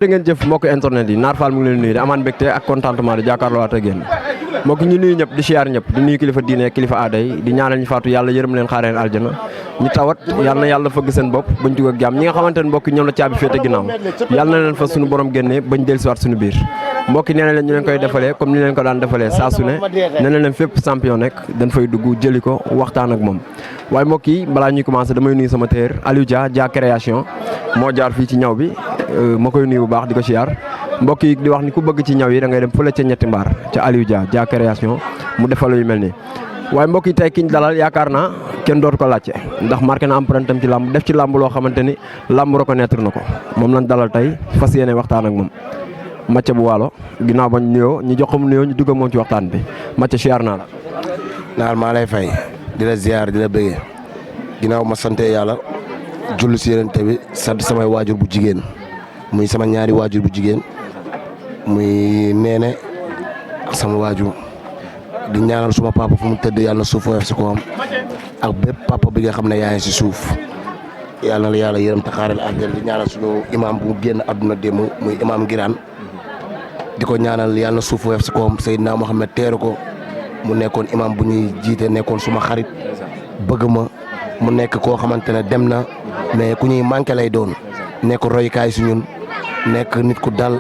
da ngeen jëf mbokk internet yi Naar Fall mu ngi leen nuyu di amaan mbégte ak contentement di jàkkaarloo waat ak yéen mbokk ñu nuyu ñëpp di siyaar ñëpp di nuyu kilifa diine kilifa aada yi di ñaanal ñu faatu yàlla yërëm leen xaareen aljana ñu tawat yàlla na yàlla fëgg seen bopp bañ tugg ak jàmm ñi nga xamante ne mbokk ñoom la caabi féete ginnaaw yàlla na leen fa suñu borom génnee bañ dellusiwaat suñu biir mbokk nee na leen ñu leen koy defalee comme ni leen ko daan defalee saa su ne nee na leen fépp champion nekk dañ fay dugg jëli ko waxtaan ak moom waaye mbokk yi balaa ñuy commencé damay nuyu sama téer Aliou Dia création moo jaar fii ci ñaw bi ma koy nuyu bu baax di ko siyaar mbokk yi di wax ni ku bëgg ci ñaw yi da ngay dem fële ca ñetti mbaar ca Aliou Dia création mu defal yu mel nii waaye mbokk yi tey ki ñu dalal yaakaar naa kenn dootu ko laajte ndax marqué na empreinte am ci làmb def ci làmb loo xamante ni làmb reconnaître na ko moom lañ dalal tey fas yéene waxtaan ak moom Mathia bu Waalo ginnaaw bañ nuyoo ñu jox ko mu nuyoo ñu dugg moom ci waxtaan bi Mathia siyaar naa la. Naar maa lay fay di la ziar di la bëggee ginnaaw ma sante yàlla julli si yeneen bi sant samay waajur bu jigéen muy sama ñaari waajur bu jigéen muy neene ak sama waajur di ñaanal suma papa fu mu tëdd yàlla na suuf woyof si kawam ak bépp papa bi nga xam ne yaa ngi si suuf yàlla na la yàlla yërëm taxaaral àjjana di ñaanal suñu imam bu génn àdduna démb muy imam Ngiraan di ko ñaanal yàlla na suuf woyof si kawam Seydina Mohamed teeru ko mu nekkoon imam bu ñuy jiite nekkoon suma xarit bëgg ma mu nekk koo xamante ne dem na mais ku ñuy manqué lay doon nekk roykaay si ñun nekk nit ku dal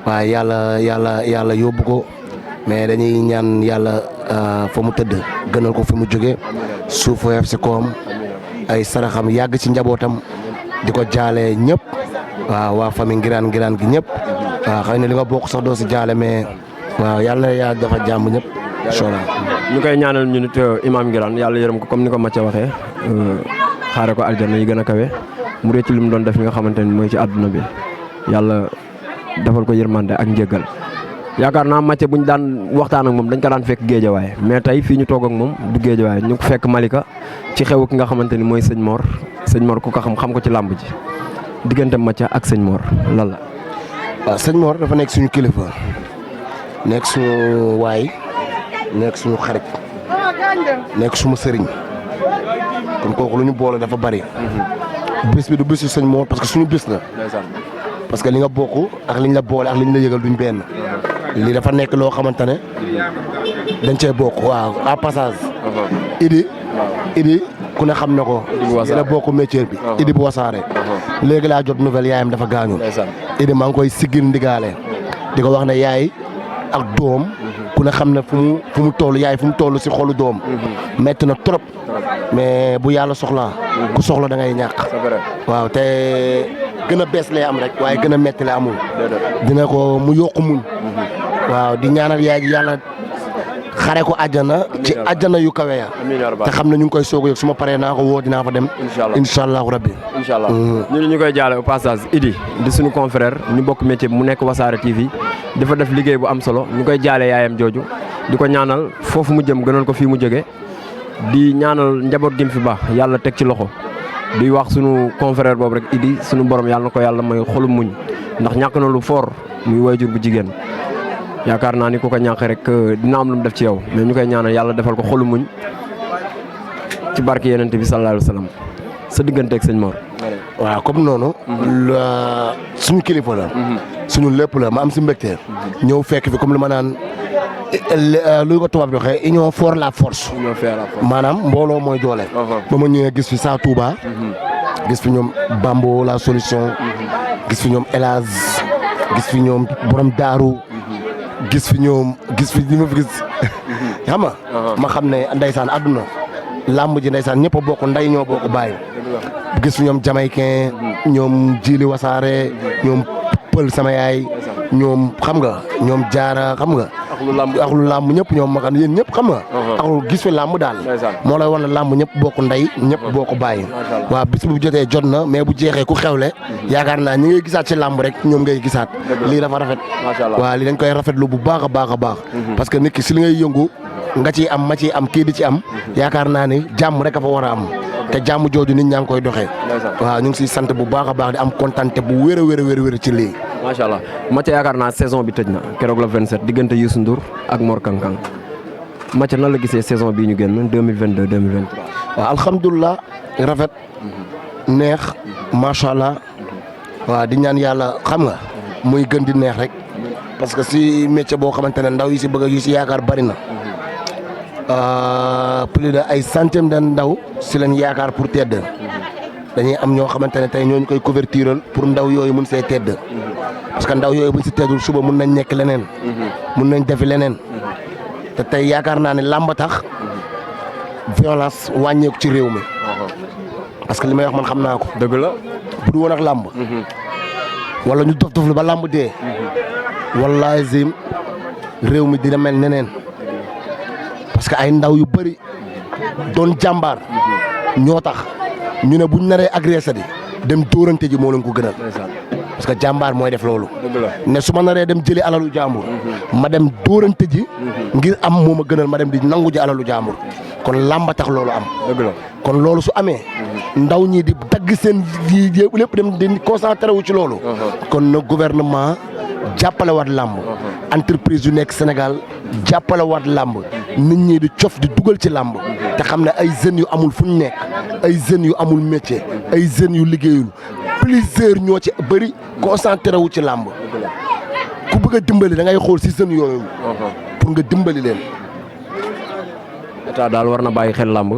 waaye yàlla yóbbu ko mais dañuy ñaan yàlla fa mu tëdd gënal ko fi mu jóge suuf woyof si kawam ay saraxam yàgg ci njabootam di ko jaale ñëpp waaw waa famille ngiraan gi ñëpp waaw xëy na li nga bokk sax doo si jaale mais waaw yàlla yaa dafa jàmm ñëpp incha allah ñu koy ñaanal ñu nit imam Ngiraan yàlla yërëm ko comme ni ko Mathia waxee xaare ko aljana yi gën a kawe mu récc li mu doon def li nga xamante ni mooy ci àdduna bi yàlla defal ko yërmande ak njéggal yaakaar naa Mathia buñ daan waxtaan ak moom dañ ko daan fekk géejawaay mais tey fii ñu toog ak moom du géejawaay ñu ko fekk Malika ci xew ki nga xamante ni mooy sëñ Mor ku ko xam ko ci làmb ji diggante Mathia ak sëñ Mor lan la. waaw sëñ Mor dafa nekk suñu kilifa nekk suñu waay nekk suñu xarit nekk suma sëriñ kon kooku lu ñu boole dafa bari. bés bi du bésu sëñ Mor parce que suñu bés la. parce que li nga bokk ak liñ la boole ak liñ la yëgal duñ benn. lii dafa nekk loo xamante ne dañ cee bokk waaw à passage. Idi ku ne xam na ko. Idi la bokk métier bi. Idi bu wasaare. léegi laa jot nouvelle yaayam dafa gaañu. Idi maa ngi koy siggil ndigaale di ko wax ne yaay ak doom. ku ne xam ne fu mu toll yaay fu mu toll si xolu doom. metti na trop. mais bu yàlla soxlaa. ku soxla da ngay ñàkk. waaw te gën a bees lay am rek waaye gën a metti la amul. dina ko mu yokku muñ. waaw di ñaanal yaay gi yàlla xare ko àjjana ci àjjana yu kawe ya te xam ne ñu ngi koy soog a yëg su ma paree naa ko woo dinaa fa dem. incha allahu rabbi. incha allah ñu koy jaale au passage Idi di suñu confrère ñu bokk métier bi mu nekk Wassare TV dafa def liggéey bu am solo ñu koy jaale yaayam jooju di ko ñaanal foofu mu jëm gënal ko fii mu jóge di ñaanal njaboot gi mu fi baax yàlla teg ci loxo di wax suñu confrère boobu rek Idi suñu borom yàlla na ko yàlla may xolum muñ ndax ñàkk na lu fort muy waajur bu jigéen yaakaar naa ni ku ko ñàkk rek dina am lu mu def ci yow mais ñu koy ñaanal yàlla defal ko xolu muñ ci barke Yonent bi sallallahu alayhi wa sallam sa digganteeg sëñ Mor. waaw comme noonu. suñu kilifa la. suñu lépp la ma am si mbégte. ñëw fekk fi comme li ma naan lu ko tubaab di waxee union for la force. maanaam mbooloo mooy doole. ba ma ñëwee gis fi Saa Touba. gis fi ñoom Bambo la solution. gis fi ñoom Elaz gis fi ñoom borom Daaru. gis fi li ma fi gis xam nga ma xam ne ndeysaan àdduna làmb ji ndeysaan ñëpp a bokk nday ñoo bokk bàyyi gis fi ñoom jamaïcain ñoom jili wasaare ñoom pël sama yaay ñoom xam nga ñoom jaara xam nga ak lu làmb ñëpp ñoom ma xam yéen ñëpp xam nga ak lu gis fi làmb daal moo lay wan ne làmb ñëpp bokk nday ñëpp bokk bàyyi waaw bis bu jotee jot na mais bu jeexee ku xewle yaakaar naa ñi ngay gisaat ci làmb rek ñoom ngay gisaat lii dafa rafet waaw lii dañ koy rafetlu bu baax a baax a baax parce que nit ki si li ngay yëngu nga ciy am ma ciy am kii di ci am yaakaar naa ni jàmm rek a fa war a am te jàmm jooju nit ñaa ngi koy doxee waaw ñu ngi siy sant bu baax a baax di am kontante bu wér a wér ci lii macha allah Mathia yaakaar naa saison bi tëj na keroog la 27 diggante Youssou Ndour ak Mor Kang Kang Mathia nan la gisee saison bii ñu génn 2022 2023. waaw alhamdulilah rafet neex macha allah waaw di ñaan yàlla xam nga muy gën di neex rek parce que si métier boo xamante ne ndaw yi si bëgg yi si yaakaar bari na plus de ay centaine de ndaw si lañ yaakaar pour tedd dañuy am ñoo xamante ne tey ñooñu koy couvertural pour ndaw yooyu mun see tedd parce que ndaw yooyu buñ si teddul suba mun nañ nekk leneen mun nañ defi leneen te tey yaakaar naa ne làmb tax violence wàññeeku ci réew mi parce que li may wax man xam naa ko. dëgg la. bu du woon ak làmb wala ñu dof doflu ba làmb dee wallahi zim réew mi dina mel neneen parce que ay ndaw yu bëri doon jàmbaar ñoo tax ñu ne buñ naree agressé di dem dóorante ji moo leen ko gënal parce que jàmbaar mooy def loolu ne su ma naree dem jëli alalu jàmbur ma dem dóorante ji ngir am moo ma gënal ma dem di nangu ji alalu jàmbur kon làmba tax loolu am kon loolu su amee ndaw ñi di dagg seen yi lépp dem di concentré wu ci loolu kon na gouvernement jàppale waat làmb entreprise yu nekk Sénégal jàppale waat làmb nit ñi di cof di dugal ci làmb te xam ne ay jeunes yu amul fu ñu nekk ay jeunes yu amul métier ay jeunes yu liggéeyul plusieurs ñoo ci bëri concentré wu ci làmb ku bëgg a dimbali da ngay xool si jeunes yooyu pour nga dimbali leen. état daal war na bàyyi xel làmb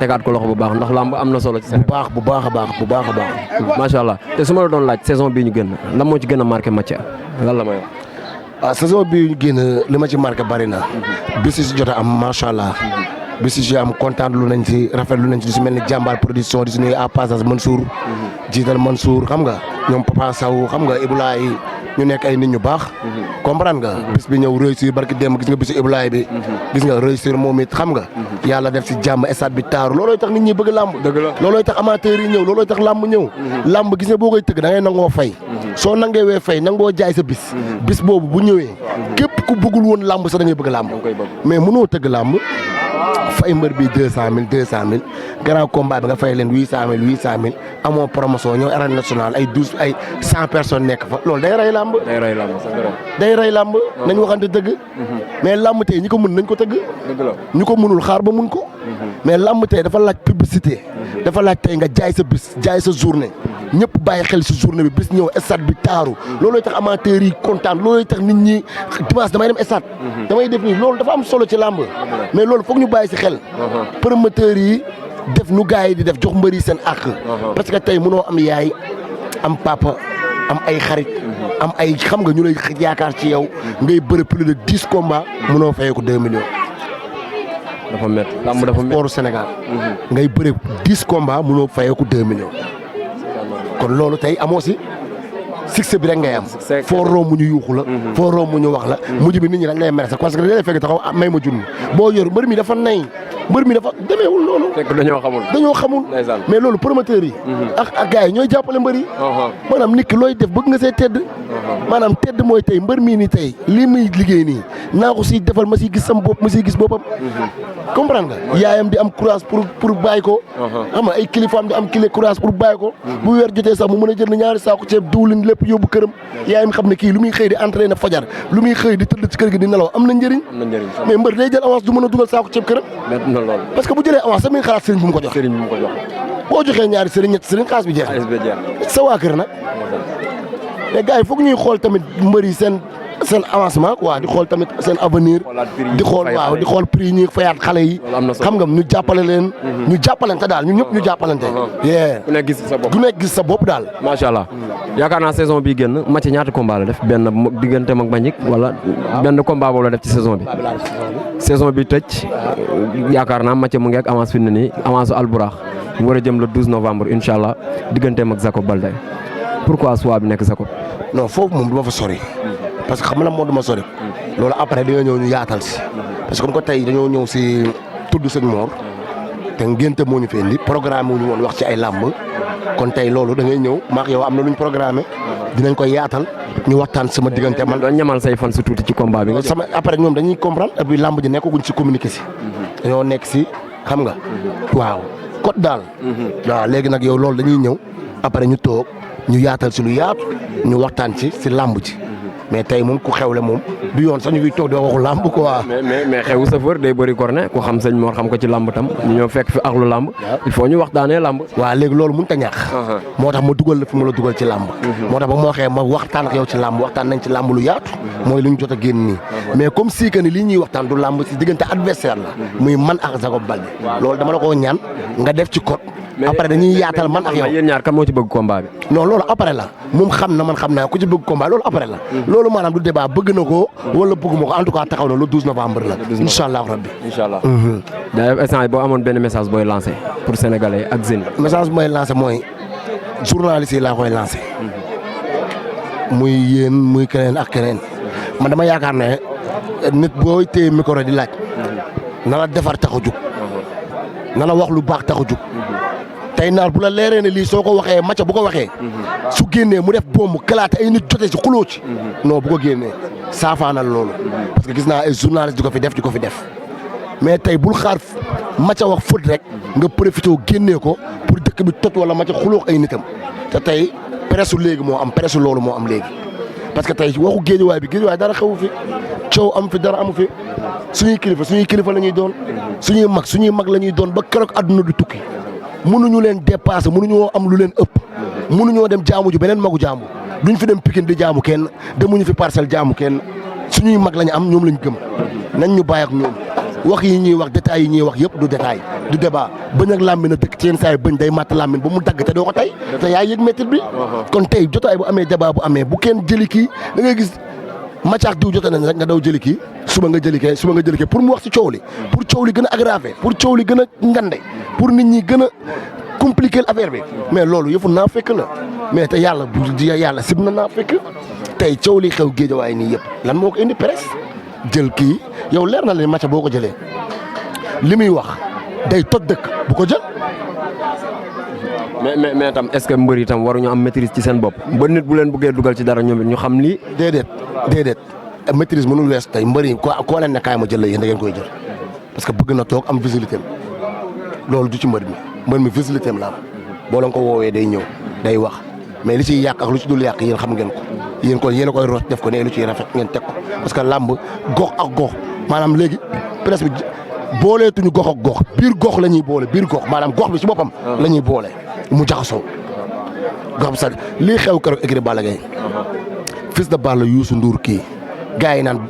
tegaat ko loxo bu baax ndax làmb am na solo ci bu baax bu baax a baax bu baax a baax. macha allah te su ma la doon laaj saison bii ñu génn lan moo ci gën a marqué Mathia lan la may wax. ah saison bii ñu génn li ma ci marqué bari na. bis yi si jot a am macha allah. bis yi si am kontaan lu nañ si rafetlu nañ si lu si mel ni jàmbaar production di si nuyu à passage Mansour. jiital Mansour xam nga ñoom Papa Sow xam nga Ibulaay ñu nekk ay nit ñu baax. comprendre nga. bis bi ñëw réussir barki démb gis nga bisu Ibulaay bi. gis nga réussir moom it xam nga. yàlla def si jàmm stade bi taaru loolooy tax nit ñi bëgg làmb. dëgg la loolooy tax amateurs yi ñëw loolooy tax làmb ñëw. làmb gis nga boo koy tëgg da ngay nangoo fay. soo nangewee fay nangoo jaay sa bis. bis boobu bu ñëwee. képp ku bëggul woon làmb sax da ngay bëgg làmb. mais mënoo tëgg làmb. fay mbër bi 200000 grand combat bi nga fay leen 800000 amoo promotion ñoo arène nationale ay 100 personnes nekk fa loolu day rey làmb. day rey làmb nañ waxante dëgg. mais làmb tey ñi ko mën nañ ko tëgg. ñu ko mënul xaar ba mun ko. mais làmb tey dafa laaj publicité. dafa laaj tey nga jaay sa bis jaay sa journée. ñëpp bàyyi xel si journée bi bis ñëw stade bi taaru. loolooy tax amateurs yi kontaan loolooy tax nit ñi dimanche damay dem stade. damay def nii loolu dafa am solo ci làmb. mais loolu foog ñu bàyyi si xel. promoteurs yi def nu gars yi di def jox mbër yi seen àq. parce que tey mënoo am yaay am papa am ay xarit. am ay xam nga ñu lay yaakaar ci yow. ngay bëre plus de 10 combats. mënoo fayee ko 2 millions. dafa métti làmb dafa métti sport Sénégal. ngay bëre 10 combats mënoo fayee ko 2 millions. kon loolu tey amoo si succès bi rek ngay am. foo romb ñu yuuxu la. foo romb ñu wax la. mujj bi nit ñi dañ lay mere sax parce que dañ lay fekk taxaw may ma junni boo yor mbër mi dafa nay mbër mi dafa demeewul noonu. fekk dañoo xamul. mais loolu promoteurs yi. ak gars yi ñooy jàppale mbër yi. maanaam nit ki looy def bëgg nga see tedd. maanaam tedd mooy tey mbër mii nii tey lii muy liggéey nii naa ko siy defal ma siy gis sam bopp ma siy gis boppam. comprendre nga yaayam di am courage pour bàyyi ko. xam nga ay kilifaam di am courage pour bàyyi ko. bu weer jotee sax mu mën a jënd ñaari saako ceeb diwlin lépp yóbbu këram. yaayam xam ne kii lu muy xëy di entraîné fajar lu muy xëy di tëdd ci kër gi di nelaw am na njëriñ. mais mbër day jël avance du mën a dugal saako ceeb këram. parce que bu jëlee avance sax mi ngi xalaat sëriñ bu mu ko jox. boo joxee ñaari sëriñ ñetti sëriñ xaalis bi jeex sa waa kër nag. mais gars yi foog ñuy xool tamit mbër yi seen avancement quoi di xool tamit seen avenir di xool prix yi ñuy fayaat xale yi xam nga ñu jàppale leen ñu jàppalante daal ñun ñëpp ñu jàppalante ku nekk gis sa bopp daal macha allah yaakaar naa saison bi génn Mathia ñaata combat la def benn diggante mag Mbagnick wala benn combat boobu la def ci saison bi saison bi tëj yaakaar naa Mathia mu ngi ak avance fi mu ne nii avance Alburax mu war a jëm le 12 novembre incha allah digganteem ak Jacob Baldé pourquoi choix bi nekk Jacob. non foofu moom du ma fa sori parce que xam nga moo du ma sori loolu après dañoo ñëw ñu yaatal si parce que comme que tey dañoo ñëw si tudd sëñ Mor te ngénte moo ñu fi indi programme wu ñu woon wax ci ay làmb kon tey loolu da ngay ñëw maak yow am na luñ programmé dinañ koy yaatal ñu waxtaan sama diggante man. doon ñamal say fan si tuuti ci combat bi nga. sama après ñoom dañuy comprendre et puis làmb ji nekkaguñ si communiqué si. dañoo nekk si xam nga. waaw code daal. waaw léegi nag yow loolu dañuy ñëw après ñu toog ñu yaatal si lu yaatu ñu waxtaan ci si làmb ji mais tey moom ku xewle moom du yoon sax ñu ngi toog di waxu làmb quoi. mais xewu safar day bëri corne ku xam sëñ Mor xam ko ci làmb tam ñu ñëw fekk fi axlu làmb il faut ñu waxtaanee làmb. waaw léegi loolu mënut a ñàkk. moo tax ma dugal la fi ma la dugal ci làmb. moo tax ba ma waxee ma waxtaan ak yow ci làmb waxtaan nañ ci làmb lu yaatu. mooy lu ñu jot a génn nii. mais comme si que ni lii ñuy waxtaan du làmb si diggante adversaire la. muy man ak Jacob Baldé. loolu dama la koo ñaan nga def ci code. après dañuy yaatal man ak yow. yéen ñaar kan moo ci bëgg combat bi. non loolu après la moom xam na man xam naa ku ci bëgg combat loolu après la. loolu maanaam du débat bëgg na ko wala bëgguma ko en tout cas taxaw na le 12 novembre la. incha allah rabbi. incha allah. jaajëf instant boo amoon benn message booy lancé pour sénégalais ak Zénith. message bi may lancé mooy journaliste yi laa koy lancé. muy yéen muy keneen ak keneen. man dama yaakaar ne nit booy téye micro di laaj. na la defar tax a jug. na la wax lu baax tax a jug. tey naar bu la leeree ne lii soo ko waxee macca bu ko waxee. su génnee mu def bomb kalaate ay nit jotee ci xuloo ci. non bu ko génnee saafaanal loolu. parce que gis naa ay journaliste di ko fi def. mais tey bul xaar macca wax fët rek nga profité génnee ko pour dëkk bi tot wala macca xuloo ay nitam te tey presse léegi moo am presse loolu moo am léegi. parce que tey waxu géejuwaay dara xewu fi coow am fi dara amu fi suñuy kilifa la ñuy doon suñuy mag la ñuy doon ba keroog àdduna du tukki. mënuñu leen dépasser mënuñoo am lu leen ëpp mënuñoo dem jaamu ju beneen magu jaamu duñ fi dem Pikine di jaamu kenn demuñu fi Parcelles jaamu kenn suñuy mag lañu am ñoom lañ gëm nañ ñu bàyyi ak ñoom wax yi ñuy wax détails yi ñuy wax yëpp du détail du débat bëñ ak làmmiñ na dëkk ci yenn saa yi bëñ day màtt làmmiñ ba mu dagg te doo ko tey te yaa yëg métit bi kon tey jotaay bu amee débat bu amee bu kenn jëli kii da ngay gis Mathiax diw jote nañ rek nga daw jëli kii suba nga jëli kii pour mu wax ci coow li pour coow li gën a aggravé pour coow li gën a ngande pour nit ñi gën a compliquer affaire bi mais loolu yëfu naa fekk la mais te yàlla sib na naa fekk tey coow li xew géejawaay nii yëpp lan moo ko indi presse jël kii yow leer na leen Mathiax boo ko jëlee li muy wax day toj dëkk bu ko jël. mais tam est-ce que mbër yi tam waruñu am maîtrise ci seen bopp ba nit bu leen bëggee dugal ci dara ñoom it ñu xam lii. déedéet maîtrise mënul wees tey mbër yi koo leen ne kaay ma jël la yéen da ngeen koy jël parce que bëgg na toog am visibilité am loolu du ci mbër mi visibilité am la am boo leen ko woowee day ñëw day wax mais li ciy yàq ak lu ci dul yàq yéen xam ngeen ko yéen a koy root def ko ne lu ciy rafet ngeen teg ko parce que làmb gox ak gox maanaam léegi presse bi booleetuñu gox ak gox biir gox la ñuy boole biir gox maanaam gox bi ci boppam la ñuy boole mu jaxasoo gox bi sax lii xew keroog écurie Balla Gaye Fils de Balla Youssou Ndour kii gars yi naan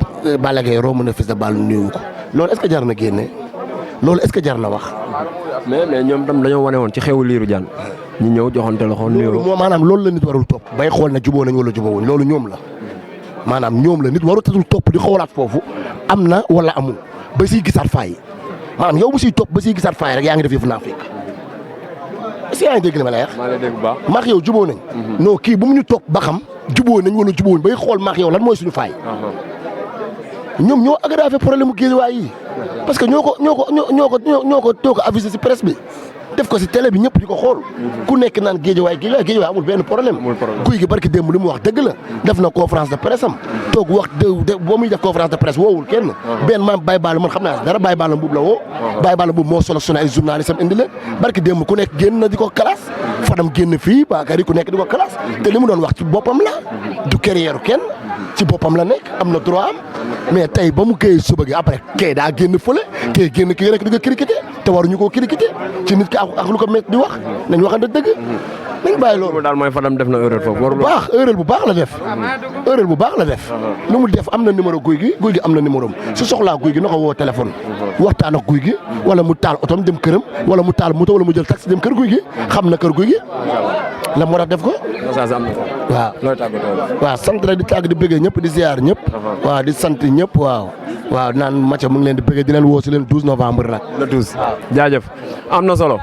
Balla Gaye romb na Fils de Balla nuyu ko loolu est-ce que jar na génne loolu est-ce que jar na wax. mais ñoom tam dañoo wane woon ci xewu Lirou Diane ñu ñëw joxante loxo nuyoo. loolu maanaam loolu la nit warul topp bay xool na juboo nañ wala jubóowuñ loolu ñoom la maanaam ñoom la nit warul tatul topp di xoolaat foofu am na wala amul ba siy gisaat faay maanaam yow bu siy topp ba siy gisaat faay rek yaa ngi def yëfu naa fekk est-ce que yaa ngi dégg li ma lay wax. maa ngi lay dégg bu baax. maax yow juboo nañ. non kii bu mu ñu topp ba xam juboo nañ wala jubóowuñ bay xool maax yow lan mooy suñu faay. ñoom ñoo aggravé problème mu géejawaay yi parce que ñoo ko avisé ci presse bi def ko ci télé bi ñëpp di ko xool ku nekk naan géejawaay amul benn problème guy gi barki démb li mu wax dëgg la def na conférence de presse am toog wax boo muy def conférence de presse woowul kenn benn maam Baye Balla man xam naa dara Baye Balla mbuub la woo Baye Balla mbuub moo solo ay journaliste am indi leen barki démb ku nekk génn na di ko classe Fadam génn fii Bakary ku nekk di ko classe te li mu doon wax ci boppam la du carrière kenn ci boppam la nekk am na droit am mais tey ba mu këyee suba gi après kay daa génn fële kay génn kii rek di nga critiqué te waruñu koo critiqué ci nit ki ak lu ko métti di wax nañ waxante dëgg nañ bàyyi loolu. daal mooy Fadam def na erreur foofu warul baax erreur bu baax la def. erreur bu baax la def. lu mu def am na numéro guy gi am na numéro am su soxlaa guy gi na ko woo téléphone waxtaan ak guy gi wala mu taal otom dem këram wala mu taal moto wala mu jël taxi dem kër guy gi xam na kër guy gi la moo tax def ko. waaw looy tàggatoo waaw sant rek di tàgg di bëggee ñëpp di ziar ñëpp. waaw di sant ñëpp waaw naan Mathiax mu ngi leen di bëggee di leen woo si leen 12 novembre nag. le 12 jaajëf am na solo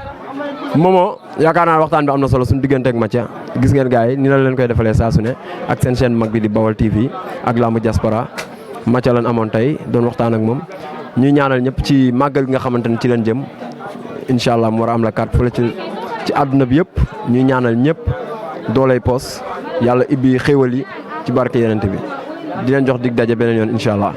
Momo yaakaar naa waxtaan bi am na solo suñu diggante ak Mathiax gis ngeen gars yi ni la leen koy defalee saa su ne ak seen chaîne mag bi di Bawal TV ak Lamb Diaspora Mathiax lan amoon tey doon waxtaan ak moom ñuy ñaanal ñëpp ci màggal gi nga xamante ne ci leen jëm incha allah mu war a am la carte fële ci àdduna bi yëpp ñuy ñaanal ñëpp doolay poos yàlla ibbi xéwal yi ci barke yenente bi di leen jox dig daje beneen yoon incha allah.